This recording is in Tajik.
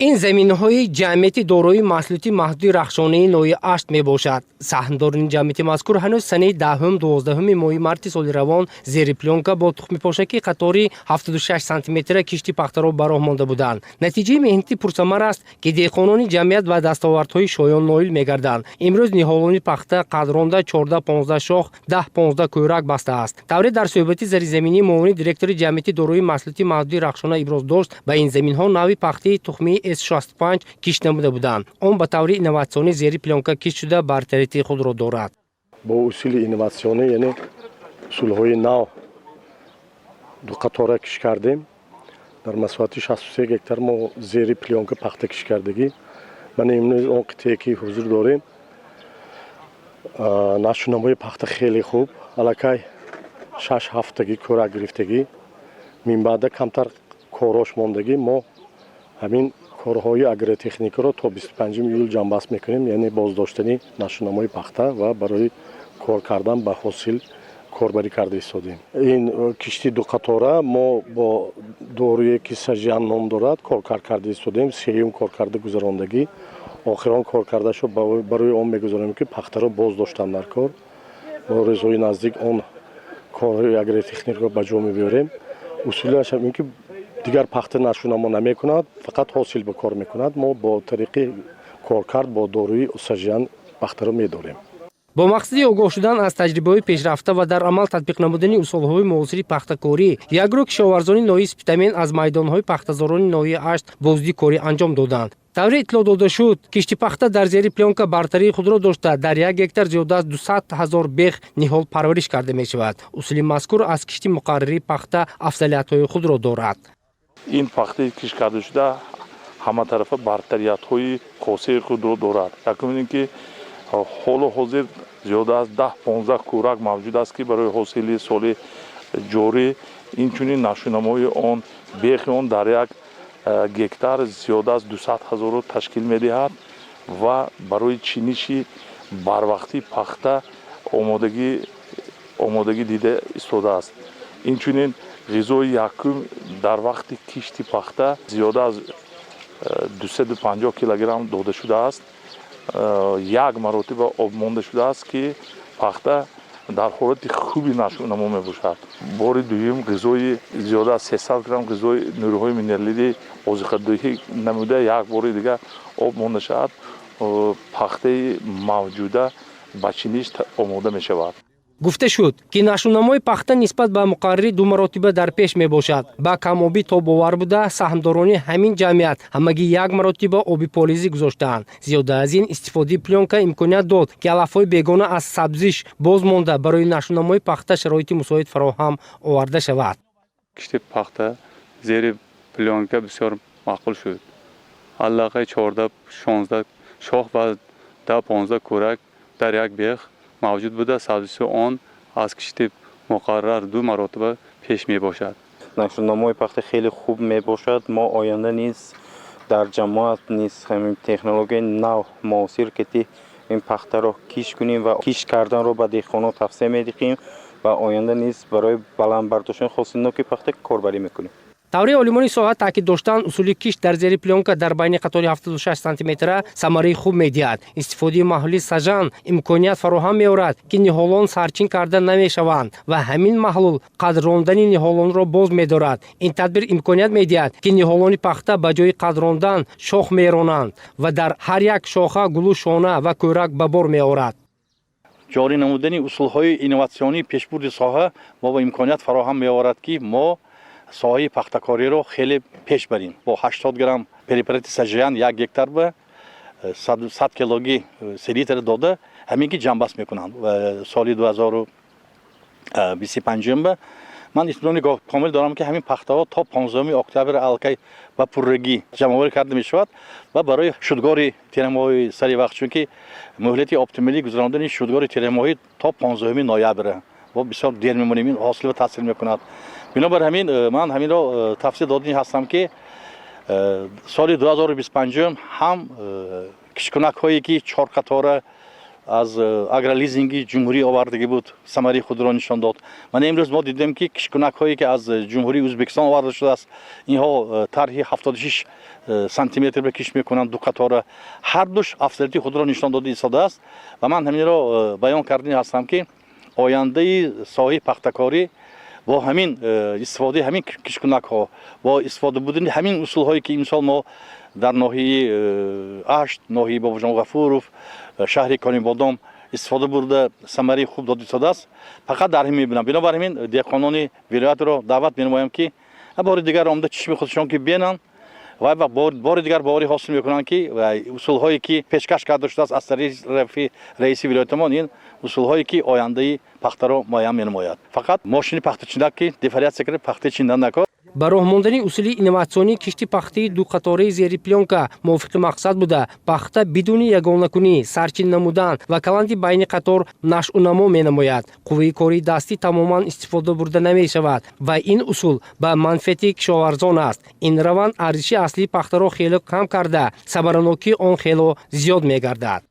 Ин заминҳои ҷамъияти дорои маҳсулоти маҳдуди Рахшонаи ноҳияи Ашт мебошад. Саҳмдорони ҷамъияти мазкур ҳанӯз санаи 10-12-уми моҳи марти соли равон зери плёнка бо тухмипошаки қатори 76 сантиметра кишти пахтаро ба роҳ монда буданд. Натиҷаи меҳнати пурсамар аст, ки деҳқонони ҷамъият ба дастовардҳои шоён ноил мегарданд. Имрӯз ниҳолони пахта қадронда 14-15 шох, 10-15 кӯрак бастааст. Тавре дар суҳбати заризаминӣ муовини директори ҷамъияти дорои маҳсулоти маҳдуди Рахшона иброз дошт, ба ин заминҳо нави пахтаи тухмии С65 кишт намуда буданд. Он ба таври инноватсионӣ зери плёнка кишт шуда, бартарияти худро дорад. Бо усули инноватсионӣ, яъне усулҳои нав, дуқатора кишт кардем. Дар масоҳати 63 гектар мо зери плёнка пахта кишт кардагӣ. Мана имрӯз он қитъае, ки ҳузур дорем, нашъунамои пахта хеле хуб, аллакай шаш ҳафтагӣ кӯрак гирифтагӣ. Минбаъда камтар корош мондагӣ. Мо ҳамин корҳои агротехникаро то 25 июл ҷамъбаст мекунем, яъне боздоштани нашъунамои пахта ва барои кор кардан ба ҳосил корбарӣ карда истодем. Ин кишти дуқатора мо бо доруе, ки Сажиан ном дорад, коркард карда истодем. Сеюм коркарда гузарондагӣ, охирон коркардашо барои он мегузаронем, ки пахтаро боз доштан дар кор. Бо рӯзҳои наздик он корҳои агротехникаро ба ҷо мебиёрем. Усулиаш ин ки дигар пахта нашъунамо намекунад, фақат ҳосил ба кор мекунад. Мо бо тариқи коркард бо доруи Сажиан пахтаро медорем. Бо мақсади огоҳ шудан аз таҷрибаҳои пешрафта ва дар амал татбиқ намудани усулҳои муосири пахтакорӣ, як гурӯҳ кишоварзони ноҳияи Спитамен аз майдонҳои пахтазорони ноҳияи Ашт боздиди корӣ анҷом доданд. Тавре иттилоъ дода шуд, кишти пахта дар зери плёнка бартарии худро дошта, дар як гектар зиёда аз 200 000 бех ниҳол парвариш карда мешавад. Усули мазкур аз кишти муқаррарии пахта афзалиятҳои худро дорад. Ин пахтаи кишт карда шуда ҳаматарафа бартариятҳои хосаи худро дорад. Якум ин ки ҳоло ҳозир зиёда аз 10-15 кӯрак мавҷуд аст, ки барои ҳосили соли ҷорӣ. Инчунин нашъунамои он, бехи он дар як гектар зиёда аз 200 ҳазорро ташкил медиҳад ва барои чиниши барвақтии пахта омодагӣ дида истодааст. Инчунин ғизои якум дар вақти кишти пахта зиёда аз 250 килограмм дода шудааст, як маротиба об монда шудааст, ки пахта дар ҳолати хуби нашъунамо мебошад. Бори дуюм ғизои зиёда аз 300 грамм ғизои нурӯҳои минералии озиқадиҳӣ намуда, як бори дигар об монда шавад, пахтаи мавҷуда ба чиниш омода мешавад. Гуфта шуд, ки нашъунамои пахта нисбат ба муқаррарӣ ду маротиба дар пеш мебошад. Ба камобӣ тобовар буда, саҳмдорони ҳамин ҷамъият ҳамагӣ як маротиба оби полизӣ гузоштаанд. Зиёда аз ин, истифодаи плёнка имконият дод, ки алафҳои бегона аз сабзиш боз монда, барои нашъунамои пахта шароити мусоид фароҳам оварда шавад. Кишти пахта зери плёнка бисёр маъқул шуд. Аллақай 14-16 шох ва 10-15 кӯрак дар як бех мавҷуд буда, сабзиши он аз кишти муқаррар ду маротиба пеш мебошад. Нашъунамои пахта хеле хуб мебошад. Мо оянда низ дар ҷамоат низ ҳамин технологияи нав муосир ки ин пахтаро кишт кунем ва кишт карданро ба деҳқонон тавсия медиҳем ва оянда низ барои баланд бардоштани ҳосилноки пахта корбарӣ мекунем. Тавре олимони соҳа таъкид доштанд, усули кишт дар зери плёнка дар байни қатори 76 сантиметра самараи хуб медиҳад. Истифодаи маҳлули Сажан имконият фароҳам меорад, ки ниҳолон сарчин карда намешаванд ва ҳамин маҳлул қадрондани ниҳолонро боз медорад. Ин тадбир имконият медиҳад, ки ниҳолони пахта ба ҷои қадрондан шох меронанд ва дар ҳар як шоха гулу шона ва кӯрак ба бор меорад. Ҷорӣ намудани усулҳои инноватсионии пешбурди соҳа мо ба имконият фароҳам меорад, ки мо соҳаи пахтакориро хеле пеш барем. Бо 80 грамм препарати Сажиян як гектар ба 100 килоги селитра дода, ҳамин ки ҷамъбаст мекунанд. Соли 2025 ба ман итминони комил дорам, ки ҳамин пахтаҳо то 15 октябр аллакай ба пуррагӣ ҷамъоварӣ карда мешавад ва барои шудгори тирамоҳи сари вақт, чунки муҳлати оптималии гузарондани шудгори тирамоҳӣ то 15 ноябр, мо бисёр дер мемонем, ин ҳосилро таъсир мекунад. Бинобар ҳамин ман ҳаминро тавсия додани ҳастам, ки соли 2025 ҳам кишткунакҳое, ки чорқатора Аз Агролизинги ҷумҳурӣ овардагӣ буд, самараи худро нишон дод. Мана имрӯз мо дидем, ки кишткунакҳое, ки аз Ҷумҳурии Ӯзбекистон оварда шудааст, инҳо тарҳи 76 сантиметр ба кишт мекунанд ду қатора. Ҳардуш афзалияти худро нишон дода истодааст. Ва ман ҳаминро баён кардани ҳастам, ки ояндаи соҳаи пахтакорӣ бо ҳамин истифодаи ҳамин кишткунакҳо, бо истифода будани ҳамин усулҳое, ки имсол мо дар ноҳияи Ашт, ноҳияи Бобоҷон Ғафуров, шаҳри Конибодом истифода бурда, самараи хуб дода истодааст, фақат дар ҳамин мебинам. Бинобар ҳамин деҳқонони вилоятро даъват менамоям, ки бори дигар омада, чишми худшон ки бинанд ва бори дигар боварӣ ҳосил мекунанд, ки усулҳое, ки пешкаш карда шудааст аз тарафи раиси вилоятамон, ин усулҳое, ки ояндаи пахтаро муайян менамояд. Фақат мошини пахтачинак, ки дефолиатсия карда пахта чиндан накор. Ба роҳ мондани усули инноватсионии кишти пахтаи дуқатораи зери плёнка мувофиқи мақсад буда, пахта бидуни ягонакунӣ, сарчин намудан ва каланди байни қатор нашъунамо менамояд. Қувваи кории дастӣ тамоман истифода бурда намешавад ва ин усул ба манфиати кишоварзон аст. Ин раванд арзиши аслии пахтаро хеле кам карда, самаранокии он хело зиёд мегардад.